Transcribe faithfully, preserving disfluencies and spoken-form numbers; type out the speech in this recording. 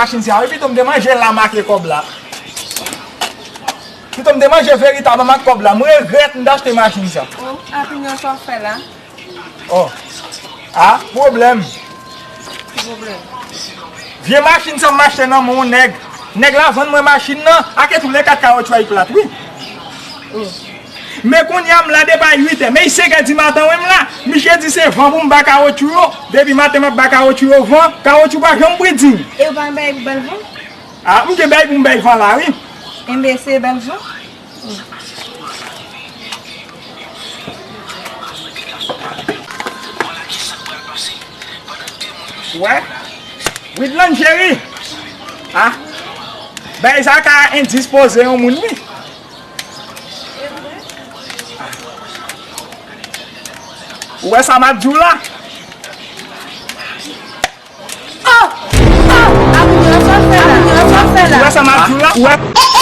Machin sa, wi, pito m te manje lam ak kòb la. Pito m te manje veritab lam ak kòb la. M regrèt m t achte machin sa. Oh, Apinyon, sa w fè la? Oh. Ah, pwoblèm. Ki pwoblèm? Vye machin sa m achte nan men yon nèg. Nèg la vann mwen machin nan, ake tou le kat kawotchou a plat, wi. Oh. Men kounye a m la depi a uit è, men senk è di maten wi m la. Misye di se van pou m ba kawotchou yo. Depi maten m ap ba kawotchou yo van, kawotchou pa janm pri di m. E ou pa bay pou bèl van? Ah, m gen bay pou m bay van la, wi. Enben, se bèl van. Wè? Widlan cheri. Ah. Bay sa ka endispoze yon moun, wi. Ou wè sa m ap di w la? Oh! Oh! Apinyon, sa w fè la? Apinyon, sa w fè la? Ou wè sa m ap di w la? Ou wè?